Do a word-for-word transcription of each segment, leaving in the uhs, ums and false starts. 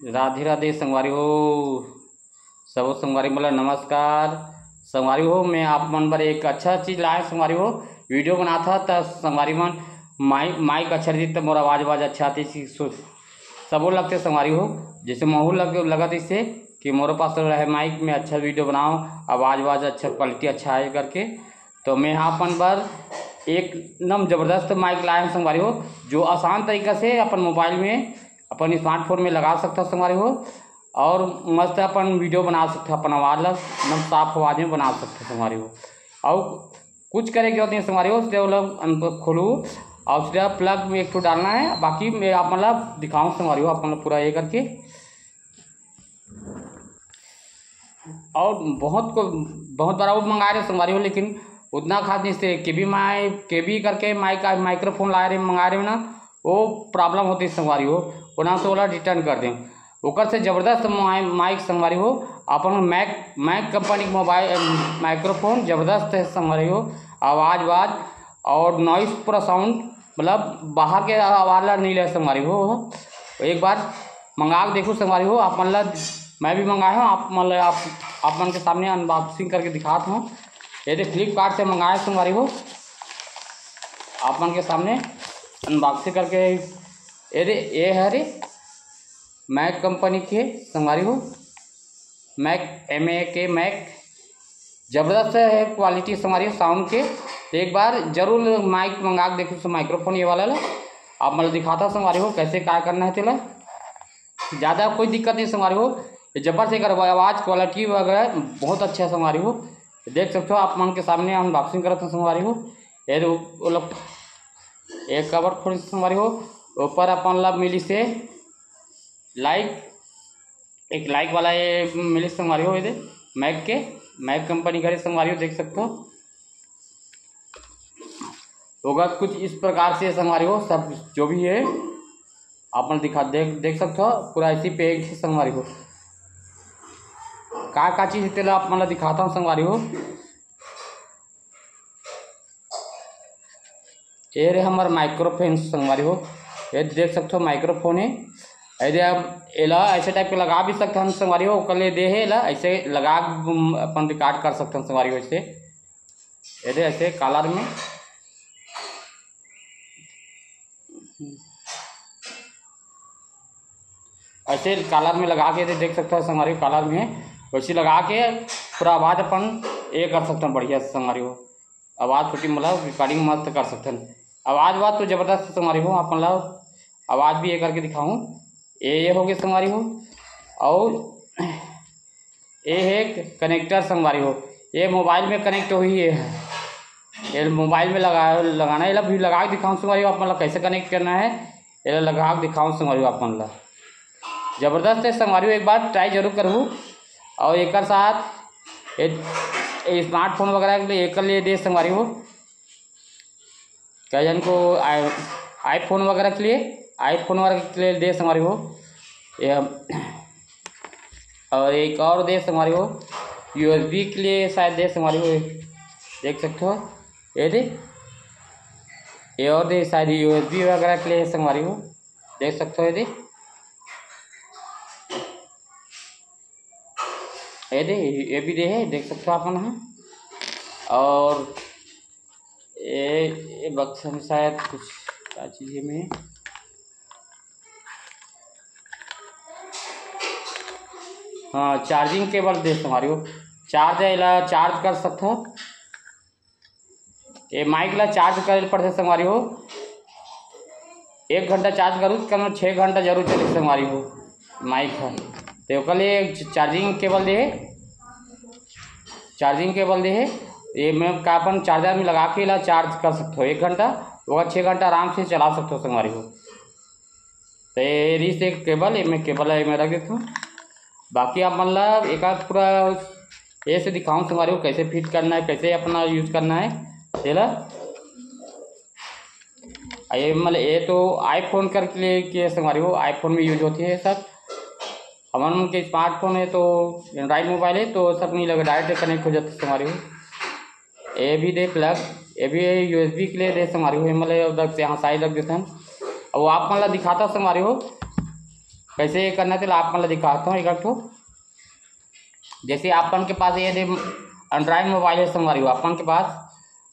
राधे राधे संगवारी हो, सबो संगवारी मन ला नमस्कार। संगवारी हो, मैं आप मन बर एक अच्छा चीज लाए संगवारी हो, वीडियो बनात हा त संगवारी मन माइक, माइक अच्छा रही त मोर आवाज, आवाज अच्छा आती, सी-, सु-, सबो लगते संगवारी हो, जैसे महू लग, लगत इसे कि मोर पास तो रहे माइक में अच्छा वीडियो बनाओ, आवाज, आवाज अच्छा, क्वालिटी अच्छा आए करके। तो मैं यहाँ अपन बर एक एकदम जबरदस्त माइक लाए हूँ संगवारी हो, जो आसान तरीका से अपन मोबाइल में, अपन स्मार्टफोन में लगा सकता संगवारी हो, और मस्त अपन वीडियो बना सकता, अपन आवाज ला एकदम साफ आवाज में बना सकता संगवारी हो। और कुछ करे के होते हैं संगवारी हो, उसके मतलब अन-, खोलू और उसके प्लग में एक ठो डालना है, बाकी मैं आप मतलब दिखाऊँ संगवारी हो, अपन पूरा ये करके। और बहुत को, बहुत बार वो मंगा रहे संगवारी हो, लेकिन उतना खास नहीं से केबी माई, केबी करके माइक, माइक्रोफोन ला रहे, मंगा रहे हो ना, वो प्रॉब्लम होती संगवारी हो, वो ना से वाला रिटर्न कर दें। ओकर से जबरदस्त माइ-, माइक संगवारी हो, अपन मैक, मैक कंपनी के मोबाइल, अम, माइक्रोफोन जबरदस्त है संगवारी हो, आवाज, आवाज और नॉइस पूरा साउंड, मतलब बाहर के आवाज ला नहीं ले संगवारी हो। एक बार मंगा के देखो संगवारी हो, आप मन ला, मैं भी मंगाए हूँ, आप मन ला, आप, आप मन के सामने अनबॉक्सिंग करके दिखात हूँ। ये दे फ्लिपकार्ट से मंगाए संगवारी हो, आप मन के सामने अनबॉक्सिंग करके। ये दे, ये हरे मैक कंपनी के संगवारी हो, मैक, एम ए के मैक, जबरदस्त है क्वालिटी संगवारी हो साउंड के। तो एक बार जरूर माइक मंगा के देखो, माइक्रोफोन ये वाला ला। आप मतलब दिखाता संगवारी हो कैसे क्या करना है तेला। ज़्यादा कोई दिक्कत नहीं संगवारी हो, ये जबरदस्त एकर आवाज़ क्वालिटी वगैरह बहुत अच्छा है संगवारी हो। देख सकते हो आप मन के सामने अनबॉक्सिंग करत हन संगवारी हो। ये दे वो लोग एक कवर खोल संगवारी हो, ऊपर अपन ला मिली से लाइक, एक लाइक वाला ये मिली संगवारी हो, ये दे मैक के, मैक कंपनी का संगवारी हो, देख सकते हो। होगा कुछ इस प्रकार से संगवारी हो, सब जो भी है आप मन दिखा, देख, देख सकते हो, पूरा ऐसी पैक है संगवारी हो। का का चीज है तेला आप मन ला दिखाता हूँ संगवारी हो। ये रे हमर माइक्रोफोन संगवारी हो, ये देख सकते हो माइक्रोफोन है। यदि आप एला ऐसे टाइप के लगा भी सकते हैं संगवारी हो, ओकर लिए दे है एला ऐसे लगा, उम, अपन रिकॉर्ड कर सकते हैं संगवारी हो। ऐसे ये दे ऐसे कॉलर में, ऐसे कॉलर में लगा के दे-, देख सकते हो संगवारी हो, कॉलर में वैसे लगा के पूरा आवाज़ अपन ये कर सकते हैं बढ़िया से संगवारी हो। आवाज़ छोटी मतलब रिकॉर्डिंग मस्त कर सकते हैं। आवाज़, आवाज़ तो जबरदस्त संगवारी हो, अपन ला आवाज़ भी ये करके दिखाऊँ। ये, ये हो गए संगवारी हो। और ये है कनेक्टर संगवारी हो, ये मोबाइल में कनेक्ट हुई है, ये मोबाइल में लगा, लगाना है। ये भी लगा के दिखाऊँ संगवारी हो, आप मन ला कैसे कनेक्ट करना है, ये लगा के दिखाऊँ संगवारी हो आप मन ला। जबरदस्त है संगवारी हो, एक बार ट्राई जरूर करू। और एक साथ ये, ये स्मार्टफोन वगैरह के लिए, एक लिए दे संगवारी हो, कई जन को आई, आईफोन वगैरह के लिए, आईफोन वगैरह के लिए दे संगवारी हो। ये, और एक और दे संगवारी हो, यूएसबी के लिए शायद दे संगवारी हो, देख सकते हो। ये दे, ये और दे शायद यूएसबी वगैरह के लिए संगवारी हो, देख सकते हो। ये दे, ये दे, ये भी दे है, देख सकते हो आप मन ह। और ये, ये बक्सा में शायद कुछ का चीज है में, हाँ, चार्जिंग केबल दे संगवारी हो, चार्ज है, एला चार्ज कर सकते हो। ये माइक ला चार्ज करे पड़थे संगवारी हो, एक घंटा चार्ज करू, कम से कम छः घंटा जरूर चले संगवारी हो माइक ह। तो ओकर लिए चार्जिंग केबल दे, चार्जिंग केबल दे है, ये मैं का अपन चार्जर में लगा के ला चार्ज कर सकते हो एक घंटा, ओकर छः घंटा आराम से चला सकते हो संगवारी हो। तो ये रही से केबल, ये मैं केबल है, मैं रख देता हूँ। बाकी आप मन ला एक आध पूरा ऐसे दिखाऊँ संगवारी हो, कैसे फिट करना है, कैसे अपना यूज करना है तेला। आ ये मतलब ये तो आईफोन करके लिए किए संगवारी हो, आईफोन में यूज होती है सब। हमन मन के स्मार्टफोन है तो एंड्रॉइड मोबाइल है तो सब नहीं लगे, डायरेक्ट कनेक्ट हो जाते संगवारी हो। ये भी दे प्लग, ये भी यूएसबी के लिए दे संगवारी हो, मतलब उधर से यहाँ साइड रख देते हैं। अब वो आप मन ला दिखाता संगवारी हो, कैसे ये करना है, तो आप मन ला दिखाता हूँ एक ठो। जैसे आप मन के पास ये दे Android मोबाइल है संगवारी हो, आप मन के पास,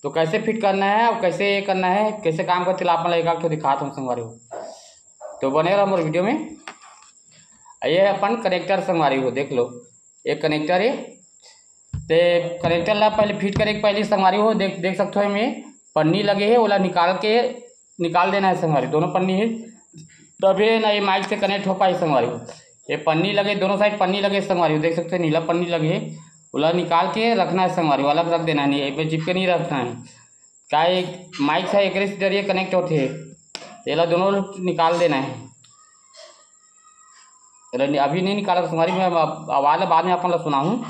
तो कैसे फिट करना है और कैसे ये करना है, कैसे काम करते, आप मन ला एक ठो दिखाता हूँ संगवारी हो। तो बने रहो मोर वीडियो में। ये अपन कनेक्टर संगवारी हो, देख लो, एक कनेक्टर है। ते कनेक्टर ला पहले फिट करे के पहले संगवारी हो, देख, देख सकते हो, एमे पन्नी लगे है, ओला निकाल के, निकाल देना है संगवारी। दोनों पन्नी है, तभे ना ये माइक से कनेक्ट हो पाई संगवारी हो। ये पन्नी लगे, दोनों साइड पन्नी लगे संगवारी हो, देख सकते हो, नीला पन्नी लगे है, ओला निकाल के रखना है संगवारी हो, अलग रख देना है, नहीं, एमे चिपके नहीं रखना है। का एक माइक है, एकरे से जरिए कनेक्ट होते है, एला दोनों निकाल देना है। अरे नहीं, अभी नहीं निकाला संगवारी, मैं अब आवाज ला बाद में अपन ला सुनाऊँ।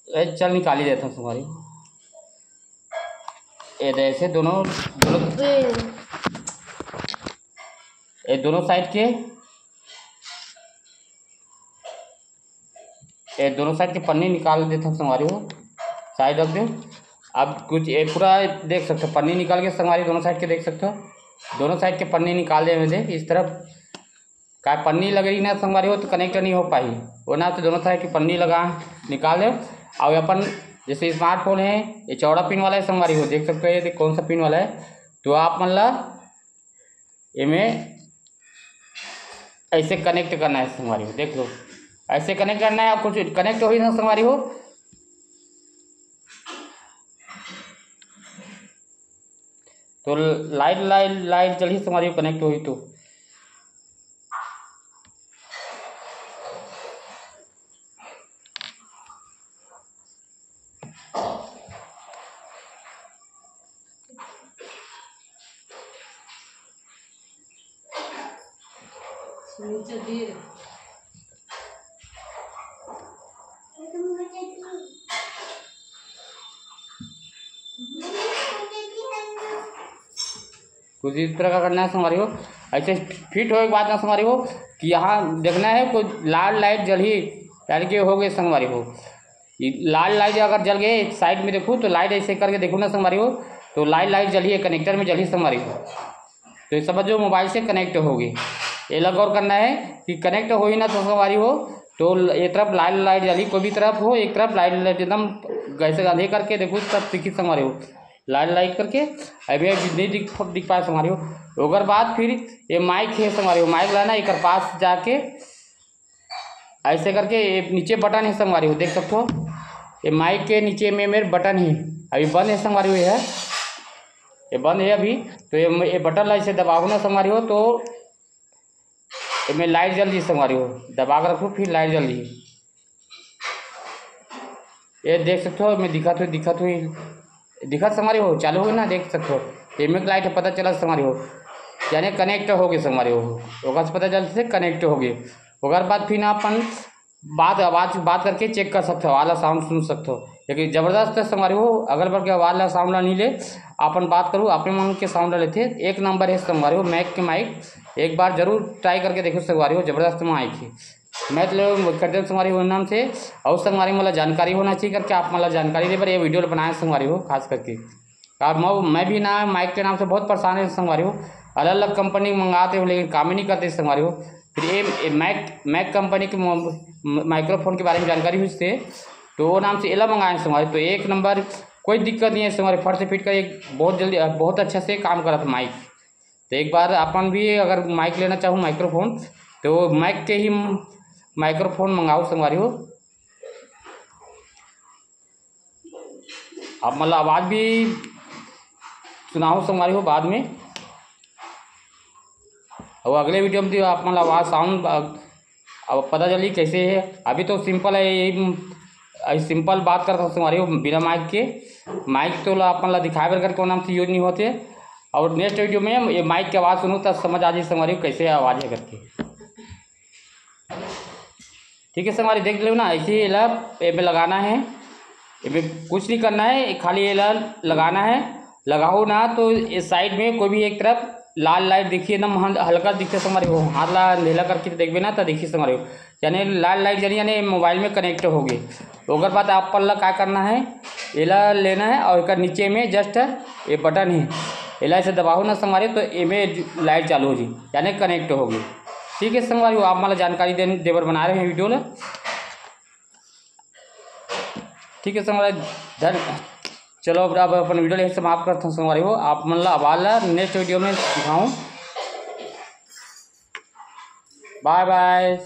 ए, चल निकाली देता हूँ संगवारी। ये दे ऐसे दोनों, दोनों, ये दोनों साइड के, ये दोनों साइड के पन्नी निकाल देता हूँ संगवारी हो, साइड रख दे। अब कुछ ये पूरा देख सकते हो, पन्नी निकाल के संगवारी दोनों साइड के देख सकते हो, दोनों साइड के पन्नी निकाल दे दे इस तरफ। का पन्नी लगे ना संगवारी हो तो कनेक्ट नहीं हो पाई, वो ना तो दोनों साइड की पन्नी लगा निकाल दे। और अपन जैसे स्मार्टफोन है, ये चौड़ा पिन वाला है संगवारी हो, देख सकते हो ये कौन सा पिन वाला है। तो आप मन ला एमे ऐसे कनेक्ट करना है संगवारी हो, देख लो, ऐसे कनेक्ट करना है। और कुछ कनेक्ट होही ना संगवारी हो, तो लाइट, लाइट, लाइट जलही संगवारी हो, कनेक्ट होही तो। कुछ इस तरह का करना है संगवारी हो। ऐसे फिट होए के बाद ना संगवारी हो कि यहाँ देखना है कोई लाल लाइट जलही, यानी कि हो गए संगवारी हो। ये लाल लाइट अगर जल गए साइड में देखो तो लाइट ऐसे करके देखो ना संगवारी हो, तो लाइट, लाइट जलही है, कनेक्टर में जलही संगवारी हो। तो ये समझ लो मोबाइल से कनेक्ट होगी। ये ला गौर करना है कि कनेक्ट होही ना तो संगवारी हो, तो ये तरफ लाइट, लाइट जलही, कोई भी तरफ हो, एक तरफ लाइट, लाइट एकदम ऐसे अंधे करके देखो तब दिखी संगवारी हो, लाइट, लाइट करके। अभी, अभी नहीं दिख, दिख पाए संगवारी हो। ओकर बाद फिर ये माइक है संगवारी हो, माइक लाना, एकर पास जाके ऐसे करके ये नीचे बटन है संगवारी हो, देख सकते हो, ये माइक के नीचे में मेरे बटन है, अभी बंद है संगवारी हो, ये है, ये बंद है अभी। तो ये, ये बटन ला ऐसे दबाओ ना संगवारी हो, तो एमे लाइट जल जी संगवारी हो, दबा के रखो, फिर लाइट जल जी। ये देख सकते हो, मैं दिखत हुई, दिखत हुई, दिखत संगवारी हो, चालू हो ना, देख सकते हो, एमे लाइट पता चला संगवारी हो, यानी कनेक्ट हो गए संगवारी हो, ओकर से पता चलते कनेक्ट हो गए। ओकर बाद फिर ना अपन बात, आवाज, बात करके चेक कर सकते हो, आला साउंड सुन सकते हो। लेकिन जबरदस्त है संगवारी हो, अगल बगल के आवाज ला, साउंड ला नहीं ले, अपन बात करूँ, अपने मन के साउंड ला लेते, एक नंबर है संगवारी हो, मैक के माइक। एक बार जरूर ट्राई करके देखो संगवारी हो, जबरदस्त माइक है। मैं तो खरीदे संगवारी हो नाम से, और संगवारी मोला जानकारी होना चाहिए करके आप मोला जानकारी दे बर ये वीडियो बनाए संगवारी हो, खास करके। और मैं, मैं भी ना माइक के नाम से बहुत परेशान है संगवारी हो, अलग अलग कंपनी मंगाते हो लेकिन काम ही नहीं करते संगवारी हो। फिर ये, ये मैक, मैक कंपनी के मो-, म-, माइक्रोफोन के बारे में जानकारी हुई से, तो वो नाम से एला मंगाए संगवारी, तो एक नंबर, कोई दिक्कत नहीं है संगवारी, फट से फिट कर एक बहुत जल्दी, बहुत अच्छा से काम करत माइक। तो एक बार अपन भी अगर माइक लेना चाहो माइक्रोफोन, तो मैक के ही माइक्रोफोन मंगाओ संगवारी हो। आप मतलब आवाज भी सुनाओ संगवारी हो बाद में, और अगले वीडियो में भी आप मतलब आवाज साउंड अब पता चली कैसे है। अभी तो सिंपल है, यही सिंपल बात करता हूँ संगवारी हो, बिना माइक के। माइक तो ला अपन ला दिखाए बर करके नाम से यूज नहीं होते। और नेक्स्ट वीडियो में ये माइक की आवाज़ सुनो तब समझ आ जाए संगवारी हो कैसे आवाज़ है करके। ठीक है संगवारी, देख लो ना, ऐसे ही एला एमे लगाना है, एमे कुछ नहीं करना है, खाली एला लगाना है। लगाओ ना तो ये साइड में कोई भी एक तरफ लाल लाइट दिखी, एकदम हल-, हल्का दिखते संगवारी हो, हाथ ला अंधेला करके देखबे ना तो दिखी संगवारी हो, यानी लाल लाइट जली, यानी मोबाइल में कनेक्ट हो गई। ओकर बाद आप ला का करना है, एला लेना है और एकर नीचे में जस्ट ये बटन है, एला ऐसे दबाओ ना संगवारी, तो एमे लाइट चालू हो जी, यानी कनेक्ट हो गई। ठीक है संगवारी हो, आप मन ला जानकारी दे, दे बर बना रहे हैं वीडियो ला। ठीक है संगवारी, धन चलो अब, अब अपन वीडियो ला यहीं समाप्त करता हूँ संगवारी हो। आप मन ला अब ला नेक्स्ट वीडियो में दिखाऊँ। बाय बाय।